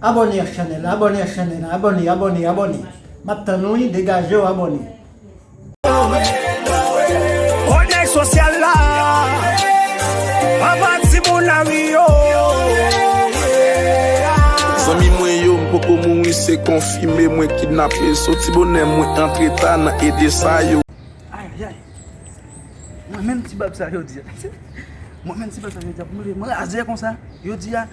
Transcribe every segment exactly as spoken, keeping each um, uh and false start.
Abòne ak chanèl la, abòne ak chanèl la, abòne, abòne, abòne. M ap tann ou wi, degaje w abòne. Kote sosyal la, papa timoun lari yo. Zanmi mwen yo, m poko mouri, se konfime mwen kidnape. Soti bonè mwen antre ta nan ede sa yo. Ayayay. Mwen menm ti bab sa jodi a. Mwen menm ti bab sa jodi a. Pou mwen, mwen raze konsa. Jodi a,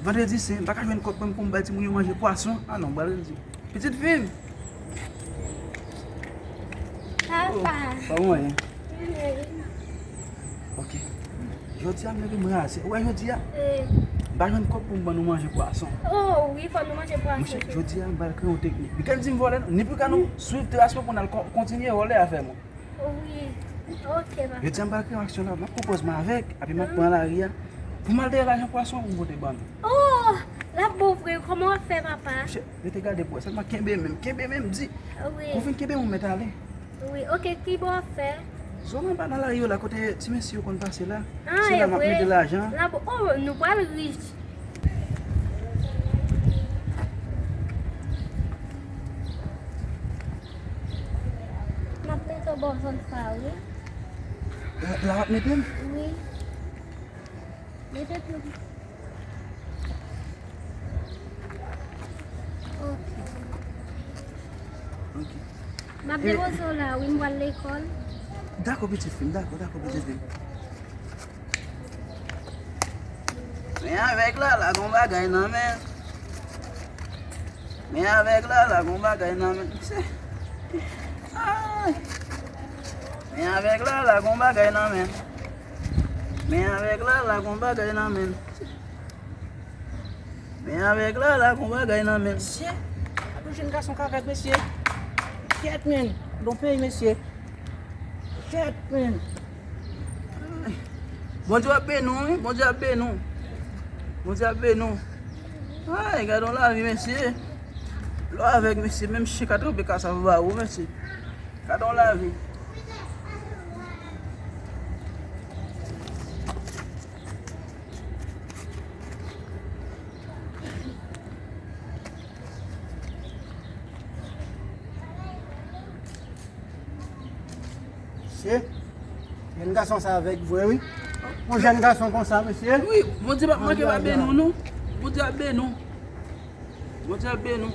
vandredi sen, m pa ka jwenn kòb pou m, pou m bay timoun yo manje pwason. Ah non, m pral redi. Pitit fi m. Papa. Oh, pa bon, hein? Ok. Jodi a, m leve, m raze. Ou wè jodi a? Eh. M pa jwenn kòb pou m ban nou manje pwason. Oh, wi, fò nou manje pwason. Monchè, jodi a, m pral kreye yon teknik. Li ka di m vòlè, non. Ni pou ka nou swiv tras mwen pou n al kon-, kontinye vòlè afè mwen. Wi. Ok, papa. Jodi a, m pral kreye yon aksyon la. M ap pran pòz m avèg, epi m ap pran lari a. Pou m al dèyè lajan pwason pou m pote ban nou. Oh, l ap bon vre. Kòman w ap fè, papa? Monchè, rete gade pou wè. Sèlman kenbe menm, kenbe menm, di. Wi. Kou fin kenbe, ou mèt ale. Wi, ok, kibò w ap fè? Zòn anba nan lari yo la, kote ti mesye yo konn pase la. Ah, se la m ap mete lajan. L ap, oh, nou pral rich. M ap mete w bò zòn sa, wi. La, la w ap mete m? Wi. Mete tou. Ok. Ok. M ap depoze w la, wi, m pral lekòl. Dakò, pitit fi m, dakò, dakò, pitit fi m. Men avèg la, la gon bagay nan men. Men avèg la, la gon bagay nan men. Ay. Men avèg la, la gon bagay nan men. Men avèg la, la gon bagay nan men. Men avèg la, la gon bagay nan men. Mesye, gade yon jèn gason k avèg, mesye. Kèt, men. Don peyi, mesye. Kèt, men. Bondye ap beni w, wi. Bondye ap beni w. Bondye ap beni w. Ay, gade yon lavi, mesye. Lè w avèg, mesye, menm chen ka tranpe kasav ba ou, mesye. Gade yon lavi. Mesye, jèn gason sa avèg vre, wi. Yon jèn gason konsa, mesye. Wi, Bondye p ap manke pa beni w, non. Bondye ap beni w. Bondye ap beni w.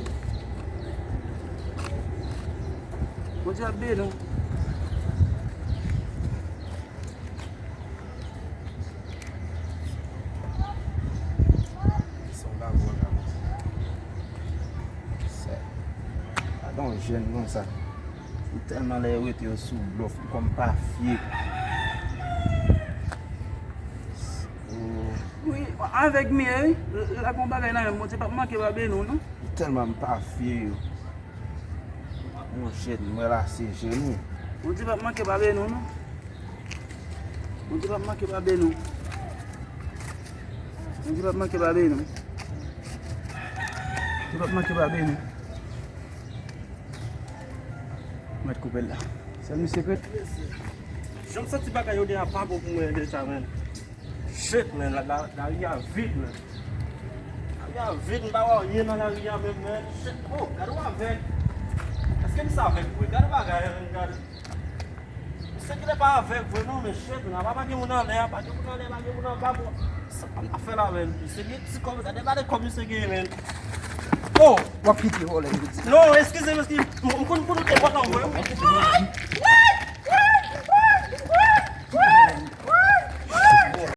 Bondye ap beni w. Gade yon jèn konsa. Li tèlman lè rete yo sou blòf, m kòm pa fye. Oh. Wi, avèg m ye, wi. La gon bagay nan men m, Bondye p ap manke pa beni w, non. Li tèlman m pa fye yo. Monchè, m wè la se jeni. Bondye p ap manke pa beni w, non. Bondye p ap manke pa beni w. Bondye p ap manke pa beni w. Bondye p ap manke pa beni w. Mèt koupe l la. Sèl misye k ret. Jan m santi bagay yo deja pa bon pou mwen deja, menn. Shit, man, la, la, lari a vid, man. Lari a vid, m pa wè anyen nan lari a menm, man. Shit, oh, gade w avèg. Èske misye avèg vre? Gade bagay, man, gade. Misye genlè pa avèg vre, non, men shit, man. Apa pa gen moun anlè a, pa gen moun anlè, pa gen moun anba, bon. Sa, sa m ap fè la, man. Misye gen ti kòb, gade, gade kòb misye genyen, man. Oh! W ap kite vòlè, m di. Non, eskize m, eskize m. M, m konn pou nou te kontan, mwen.